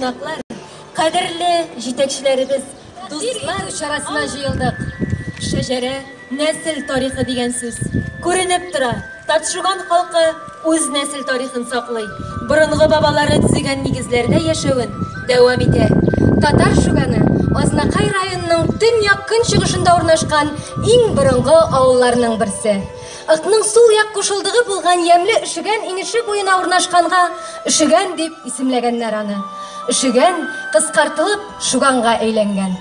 Кунаклар, кадерле җитәкчеләребез, дуслар чарасына җыелдык. Шәҗәрә, нәсел тарихы дигән сүз. Күренеп тора, Татшуган халкы үз нәсел тарихын саклый, борынгы бабалары төзегән нигезләрдә яшәвен дәвам итә. Татар Шуганы Азнакай районының төньяк-көнчыгышында урнашкан иң борынгы авылларның берсе. Ыкның сул як кушылдыгы булган ямьле Өшегән инеше буена урнашканга Өшегән дип исемләгәннәр аны. Өшегән кыскартылып Шуганга әйләнгән.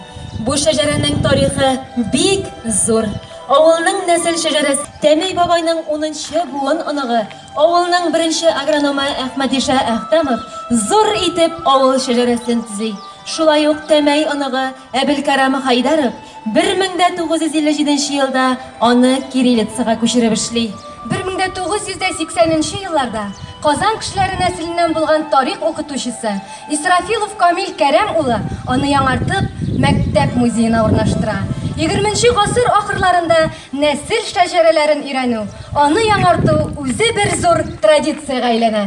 Бу шәҗәрәнең тарихы бик зур. Авылның нәсел шәҗәрәсе Тәмәй бабайның 10нчы буын оныгы, авылның беренче агрономы Әхмәдиша Әхтәмов зур итеп авыл шәҗәрәсен төзи. Шулай ук Тәмәй оныгы Әбелкәрам Хайдаров 1957 елда аны кириллицага күчереп эшли. 1980 елларда Казан кешеләре нәселеннән булган тарих укытучысы Исрафилов Камил Кәрәм улы аны яңартып, мәктәп музеена урнаштыра. 20 гасыр ахырларында нәсел шәҗәрәләрен өйрәнү, аны яңарту үзе бер зур традициягә әйләнә.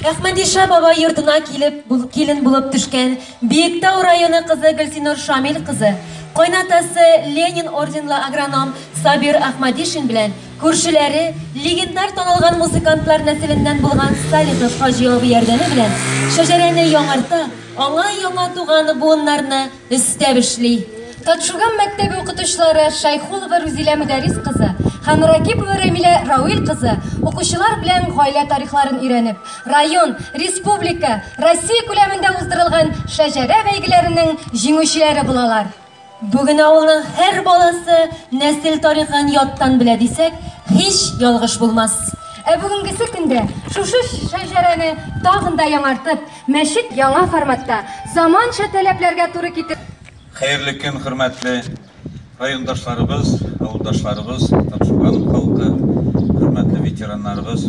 Әхмәдиша бабай йортына килеп килен булып төшкән Биектау районы кызы Гөлсинур Шамил кызы, кайнатасы Ленин орденлы агроном Сабир Ахмадишин белән күршеләре легендар танылган музыкантлар нәселеннән булган Салихов Хаҗи абый ярдәме белән шәҗәрәне яңарта, аңа яңа туган буыннарны өстәп эшли. Татшуган мәктәбе укытучылары Шайхулова Рузилә Мөдәррис кызы һәм Ракипова Рәмилә Рауил кызы укучылар белән гаилә тарихларын өйрәнеп, район, республика, Россия күләмендә уздырылган шәҗәрә бәйгеләренең җиңүчеләре булалар. Бүген авылның һәр баласы нәсел тарихын яттан белә дисәк, һич ялгыш булмас. Ә бүгенгесе көндә шушы шәҗәрәне тагын да яңартып, мәчет яңа форматта, заманча таләпләргә туры китереп, Хәерле көн, хөрмәтле райондашларыбыз, авылдашларыбыз, Татшуган халкы, хөрмәтле ветераннарыбыз.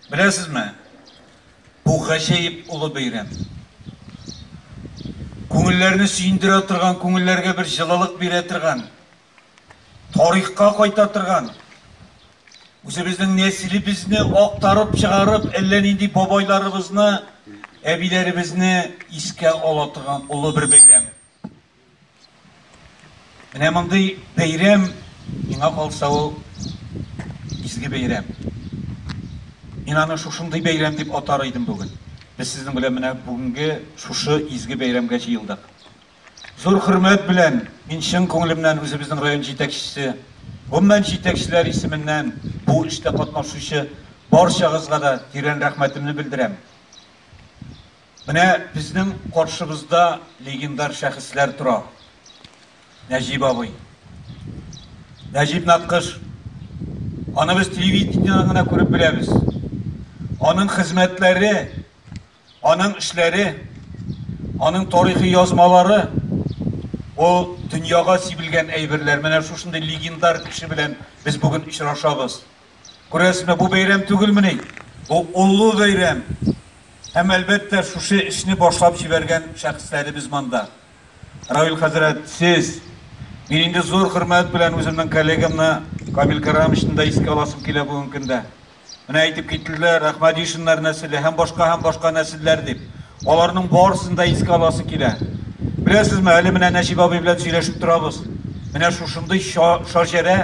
Беләсезме, бу гаҗәеп олы бәйрәм. Күңелләрне сөендерә торган, күңелләргә бер җылылык бирә торган, тарихка кайта торган, үзебезнең нәселебезне актарып чыгарып, әллә нинди бабайларыбызны, әбиләребезне искә ала торган олы бер бәйрәм. Менә мондый бәйрәм миңа калса ул изге бәйрәм. Мин аны шушындый бәйрәм дип атар идем бүген. Без сезнең белән менә бүгенге шушы изге бәйрәмгә җыелдык. Зур хөрмәт белән мин чын күңелемнән үзебезнең район җитәкчесе, гомумән җитәкчеләр исеменнән бу эштә катнашучы барчагызга да тирән рәхмәтемне белдерәм. Менә безнең каршыбызда легендар шәхесләр тора. Нәҗип абый. Нәҗип Наккыш. Аны без телевидениедән генә күреп беләбез. Аның хезмәтләре, аның эшләре, аның тарихи язмалары ул дөньяга сибелгән әйберләр. Менә шушындый легендар кеше белән без бүген очрашабыз. Күрәсезме, бу бәйрәм түгелмени? Бу олы бәйрәм. Һәм әлбәттә шушы эшне башлап җибәргән шәхесләребез монда. Равил хәзрәт, сез, мин инде зур хөрмәт белән үземнең коллегамны Камил Карамовичны да искә аласым килә бүгенге көндә. Менә әйтеп киттеләр, Әхмәдишиннар нәселе һәм башка һәм башка нәселләр дип. Аларның барысын да искә аласы килә. Беләсезме, әле менә Нәҗип абый белән сөйләшеп торабыз. Менә шушындый шаҗәрә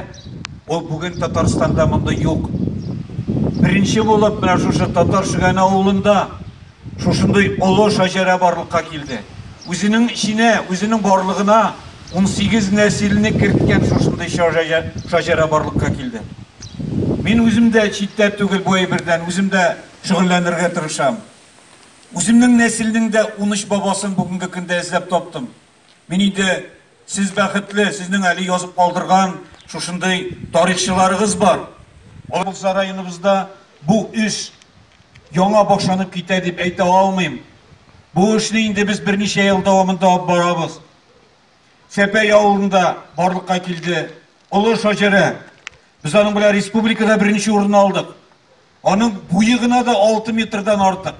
ул бүген Татарстанда мондый юк. Беренче булып менә шушы Татар Шөгәне авылында шушындый олы шаҗәрә барлыкка килде. Үзенең эченә, үзенең барлыгына 18 нәселне керткән шушындый шаҗәрә барлыкка килде. Мин үзем дә читтә түгел бу әйбердән, үзем дә шөгыльләнергә тырышам. Үземнең нәселнең дә 13 бабасын бүгенге көндә эзләп таптым. Мин инде сез бәхетле, сезнең әле язып калдырган шушындый тарихчыларыгыз бар. Алай булса районыбызда бу эш яңа башланып китә дип әйтә алмыйм. Бу эшне инде без берничә ел дәвамында алып барабыз. Сәпәй авылында барлыкка килде олы шаҗәрә. Без аның белән республикада беренче урын алдык. Аның буе гына да 6 метрдан артык.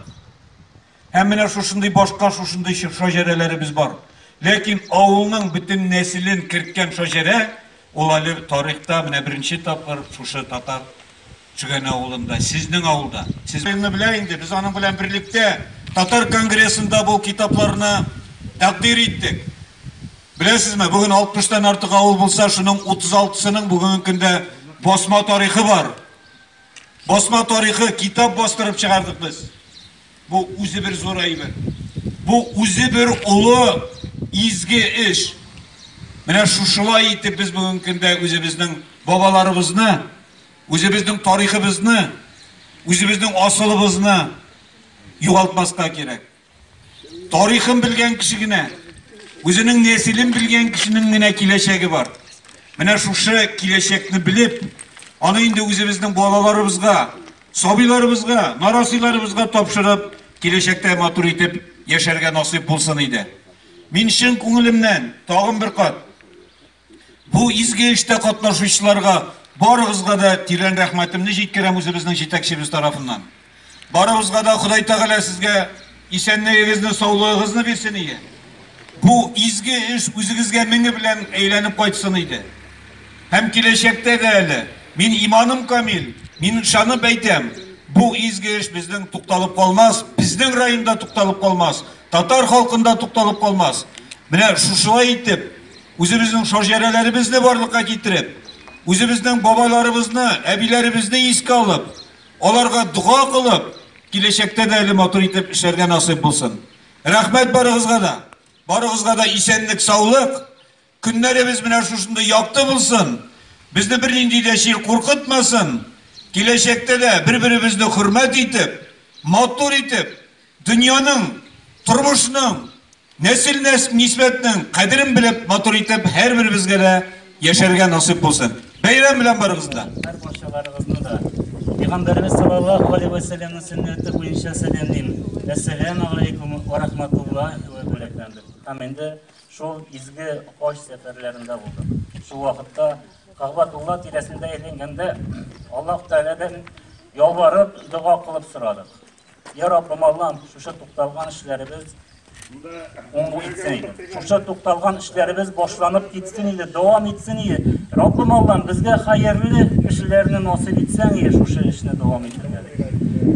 Һәм менә шушындый башка шушындый шаҗәрәләребез бар. Ләкин авылның бөтен нәселен керткән шаҗәрә ул әле тарихта менә беренче тапкыр шушы Татар Шөгәне авылында, сезнең авылда. Сез районны белә инде, без аның белән берлектә Татар конгрессында бу китапларны тәкъдир иттек. Беләсезме, бүген 60-тан артык авыл булса, шуның 36-сының бүгенге көндә басма тарихы бар. Басма тарихы, китап бастырып чыгардык без. Бу үзе бер зур әйбер. Бу үзе бер олы изге эш. Менә шушылай итеп без бүгенге көндә үзебезнең бабаларыбызны, үзебезнең тарихыбызны, үзебезнең асылыбызны югалтмаска кирәк. Тарихын белгән кеше генә, үзенең нәселен белгән кешенең генә киләчәге бар. Менә шушы киләчәкне белеп, аны инде үзебезнең балаларыбызга, сабыйларыбызга, нарасыйларыбызга тапшырып, киләчәктә матур итеп яшәргә насыйп булсын иде. Мин чын күңелемнән тагын бер кат бу изге эштә катнашучыларга барыгызга да тирән рәхмәтемне җиткерәм үзебезнең җитәкчебез тарафыннан. Барыгызга да Ходай Тәгалә сезгә исәнлегегезне, саулыгыгызны бирсен иде. Бу изге эш үзегезгә меңе белән әйләнеп кайтсын иде. Һәм киләчәктә дә әле мин иманым камил, мин ышанып әйтәм, бу изге эш безнең тукталып калмас, безнең районда тукталып калмас, татар халкында тукталып калмас. Менә шушылай итеп, үзебезнең шаҗәрәләребезне барлыкка китереп, үзебезнең бабаларыбызны, әбиләребезне искә алып, аларга дога кылып, киләчәктә дә әле матур итеп эшләргә насыйп булсын. Рәхмәт барыгызга да. Барыгызга да исәнлек, саулык. Көннәребез менә шушындай якты булсын. Безне бернинди дә чир куркытмасын. Киләчәктә дә бер-беребезне хөрмәт итеп, матур итеп, дөньяның, тормышның, нәсел нисбәтнең кадерен белеп, матур итеп һәрберебезгә дә яшәргә насыйп булсын. Бәйрәм белән барыгызны да. Һәр барчаларыгызны да Пәйгамбәребез саллаллаһу алейһи вә сәлләмнең сөннәте буенча сәламлим. Әссәламу алейкум ва рахматуллаһи ва баракатуһ. Һәм инде шул изге хаҗ сәфәрләрендә булдык. Шул вакытта Кәгъбәтулла тирәсендә әйләнгәндә Аллаһ Тәгаләдән ялварып, дога кылып сорадык. Я Раббым Аллам, шушы тукталган эшләребез уңгу итсен иде. Шушы тукталган эшләребез башланып китсен иде, дәвам итсен иде. Раббым Аллам, безгә хәерле кешеләрне насыйп итсәң иде шушы эшне дәвам итәргә.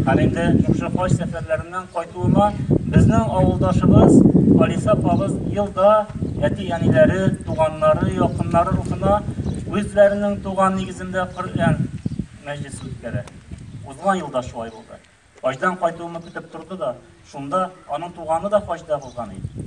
Һәм инде шушы хаҗ сәфәрләреннән кайтуыма безнең авылдашыбыз Алиса апабыз елда әти-әниләре, туганнары, якыннары рухына үзләренең туган нигезендә Коръән мәҗлесе үткәрә. Узган елда шулай булды. Хаҗдан кайтуымны көтеп торды да, шунда аның туганы да хаҗда булган иде.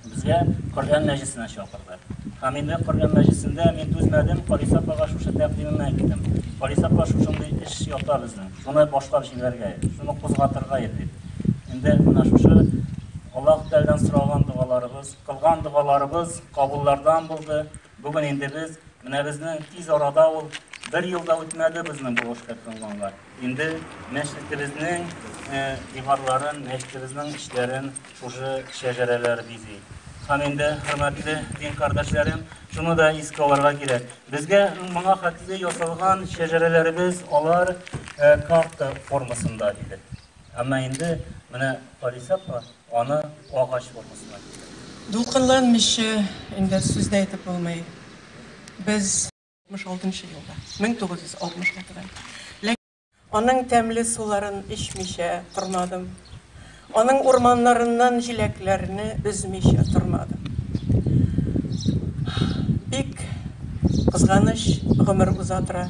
Безгә Коръән мәҗлесенә чакырды. Һәм инде Коръән мәҗлесендә мин түзмәдем, Халиса апага шушы тәкъдимемне әйттем. Халиса апа, шушындый эш ята безнең. Шуны башлап җибәрергә иде, шуны кузгатырга иде дип. Инде менә шушы Аллаһ Тәгаләдән сораган догаларыбыз, кылган догаларыбыз кабуллардан булды. Бүген инде без, менә безнең тиз арада ул бер ел да үтмәде безнең бу эшкә тотынганга. Инде мәчетебезнең диварларын, мәчетебезнең эчләрен шушы шәҗәрәләр бизи. Һәм инде, хөрмәтле дин кардәшләрем, шуны да искә алырга кирәк. Безгә моңа хәтле ясалган шәҗәрәләребез алар карта формасында иде. Әмма инде менә Халисә апа аны агач формасына китерде. Дулкынланмыйча инде сүз дә әйтеп булмый. Без 66 елда, 1966-да. Ләкин аның тәмле суларын эчмичә тормадым. Аның урманнарыннан җиләкләрне өзмичә тормадым. Бик кызганыч гомер уза тора.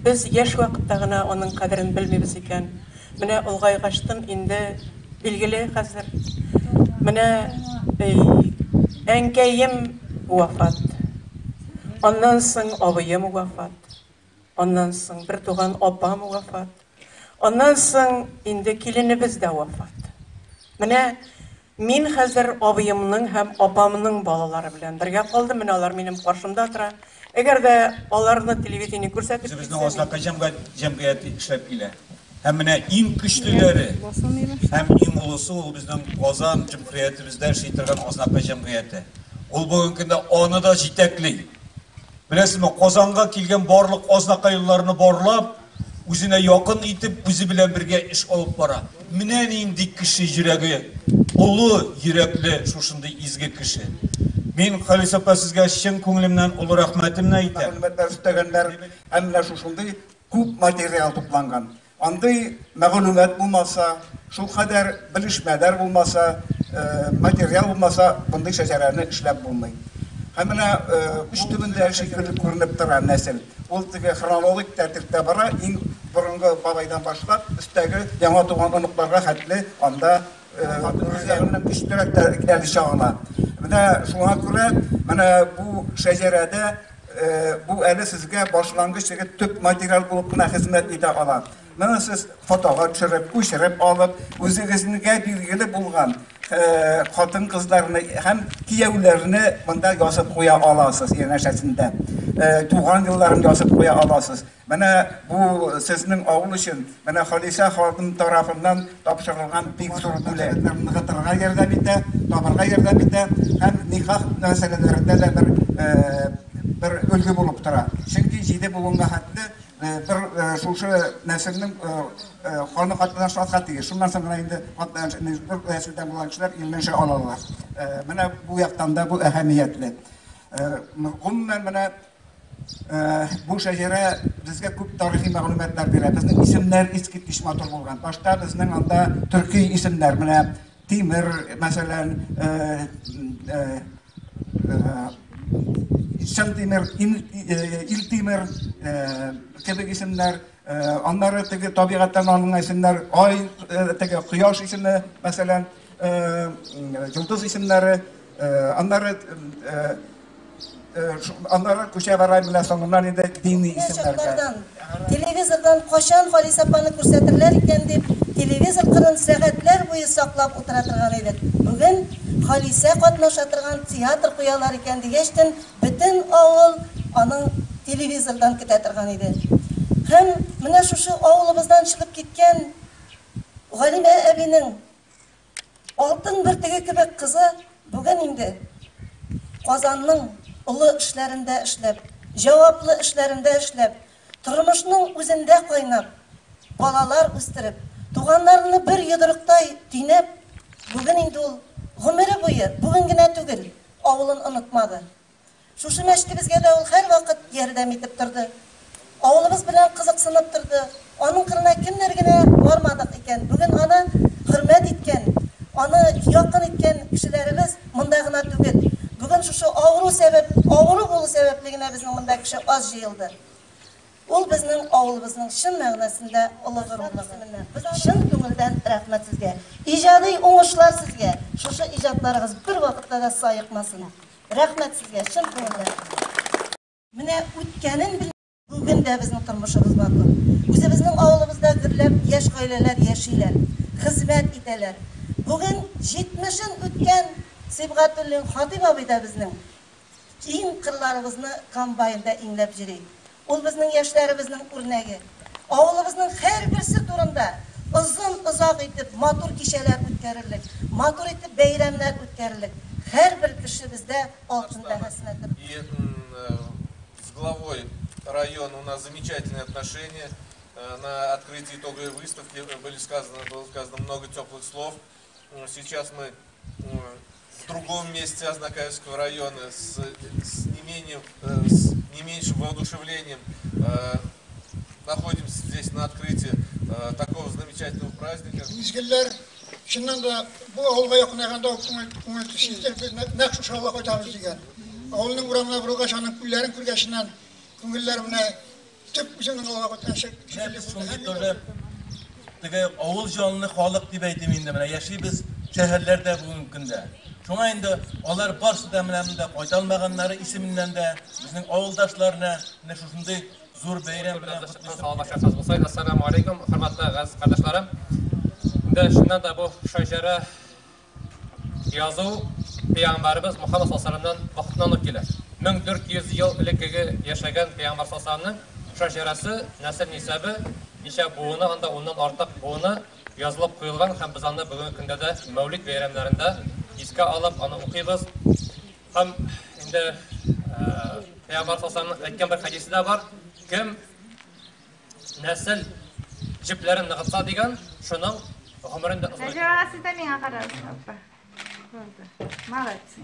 Без яшь вакытта гына аның кадерен белмибез икән. Менә олгайгачтын инде билгеле хәзер. Менә әнкәем вафат. Аннан соң абыем вафат. Аннан соң бер туган апам вафат. Аннан соң инде киленебез дә вафат. Менә мин хәзер абыемның һәм апамның балалары белән бергә калдым. Менә алар минем каршымда тора. Әгәр дә аларны телевидение күрсәтеп Үзебезнең Азнакай җәмгыяте эшләп килә. Һәм менә иң көчлеләре һәм иң олысы ул безнең Казан җөмһүриятебездә эшли торган Азнакай җәмгыяте. Ул бүгенге көндә аны да җитәкли. Беләсезме, Казанга килгән барлык азнакайлыларны барлап, үзенә якын итеп, үзе белән бергә эш алып бара. Менә нинди кеше йөрәге, олы йөрәкле шушындый изге кеше. Мин, Халис апа, сезгә чын күңелемнән олы рәхмәтемне әйтәм. Мәгълүматлар өстәгәннәр, һәм менә шушындый күп материал тупланган. Андый мәгълүмат булмаса, шул кадәр белешмәләр булмаса, материал булмаса, мондый шәҗәрәне эшләп булмый. Һәм менә уч төбендә шикелле күренеп тора нәсел. Ул теге хронологик тәртиптә бара, иң борынгы бабайдан башлап, өстәге яңа туган оныкларга хәтле анда үзләренең көчлерәк тә әле чагыла. Менә шуңа күрә менә бу шәҗәрәдә бу әле сезгә башлангыч теге төп материал булып кына хезмәт итә ала. Моны сез фотога төшереп, күчереп алып, үзегезнеке билгеле булган хатын-кызларны һәм кияүләрне монда язып куя аласыз янәшәсендә. Туган елларын язып куя аласыз. Менә бу сезнең авыл өчен менә Халисә ханым тарафыннан тапшырылган бик зур бүләк. Ныгытырга ярдәм итә, табырга ярдәм итә һәм никах мәсьәләләрендә дә бер өлге булып тора. Чөнки 7 буынга хәтле бер шушы нәселнең каны катнашырга тиеш. Шуннан соң гына инде бер нәселдән булган кешеләр өйләнешә алалар. Менә бу яктан да бу әһәмиятле. Гомумән менә бу шәҗәрә безгә күп тарихи мәгълүматлар бирә. Безнең исемнәр искиткеч матур булган. Башта безнең анда төрки исемнәр, менә Тимер, мәсәлән, Чын Тимер, Ил Тимер кебек исемнәр, аннары теге табигатьтән алынган исемнәр, ай, теге кояш исеме, мәсәлән, йолдыз исемнәре, аннары күчә бара менә соңыннан инде дини исемнәргә. Телевизордан кайчан Халисә апаны күрсәтерләр икән дип, телевизор кырын сәгатьләр буе саклап утыра торган идек. Бүген Халисә катнаша торган театр куялар икән дигәчтен, бөтен авыл аның телевизордан көтә торган иде. Һәм менә шушы авылыбыздан чыгып киткән Галимә әбинең алтын бөртеге кебек кызы бүген инде Казанның олы эшләрендә эшләп, җаваплы эшләрендә эшләп, тормышның үзендә кайнап, балалар үстереп, туганнарны бер йодрыктай төйнәп, бүген инде ул гомере буе, бүген генә түгел, авылын онытмады. Шушы мәчетебезгә дә ул һәрвакыт ярдәм итеп торды. Авылыбыз белән кызыксынып торды. Аның кырына кемнәр генә бармадык икән. Бүген аны хөрмәт иткән, аны якын иткән кешеләребез монда гына түгел. Бүген шушы авыру сәбәп, авыру булу сәбәпле генә безнең монда кеше аз җыелды. Ул безнең авылыбызның чын мәгънәсендә олы горурлыгы. Чын күңелдән рәхмәт сезгә. Иҗади уңышлар сезгә. Шушы иҗатларыгыз бер вакытта да саекмасын. Рәхмәт сезгә, чын күңелдән. Менә үткәнен бел, бүген дә безнең тормышыбыз матур. Үзебезнең авылыбызда гөрләп яшь гаиләләр яшиләр, хезмәт итәләр. Бүген 70-ен үткән Сибгатуллин Хатип абый да безнең киң кырларыбызны комбайнда иңләп йөри. Ул безнең яшьләребезнең үрнәге. Авылыбызның һәрберсе турында озын-озак итеп матур кичәләр үткәрерлек, матур итеп бәйрәмнәр үткәрерлек. Һәрбер кеше бездә алтын бәһасенә тора. И с главой района у нас замечательные отношения. На открытии итоговой выставки было сказано много теплых слов. Сейчас мы в другом месте Азнакаевского района с не меньшим воодушевлением находимся здесь на открытии такого замечательного праздника. Мизгелләр, чыннан да бу авылга якынайганда күңел сиздер, без нәкъ шушы авылга кайтабыз дигән. Авылның урамына борылгач, аның күлләрен күргәченнән күңелләр менә төп үзеңнең авылга кайткан шикелле булды. Теге авыл җанлы халык дип әйтим инде, менә яшибез шәһәрләрдә бүгенге көндә. Шуңа инде алар барсы да менә монда кайта алмаганнары исеменнән дә безнең авылдашларына менә шушындый зур бәйрәм белән котлыйбыз. Ассаламу алейкум, хөрмәтле газиз кардәшләрем. Инде чыннан да бу шәҗәрә язу пәйгамбәребез Мухаммад саллаллаһу алейһи вәсәлләмнән вакытыннан ук килә. 1400 ел элеккеге яшәгән пәйгамбәр саллаллаһу алейһи вәсәлләмнең шәҗәрәсе, нәсел нисәбе, ничә буыны, анда уннан артык буыны язылып куелган һәм без аны бүгенге көндә дә Мәүлид бәйрәмнәрендә искә алып, аны укыйбыз. Һәм инде пәйгамбәр саллаллаһу алейһи вәсәлләмнең әйткән бер хәдисе дә бар. Кем нәсел җепләрен ныгытса дигән, шуның гомерен дә озайтыр. Нәҗибә, сез дә миңа карагыз. Молодцы.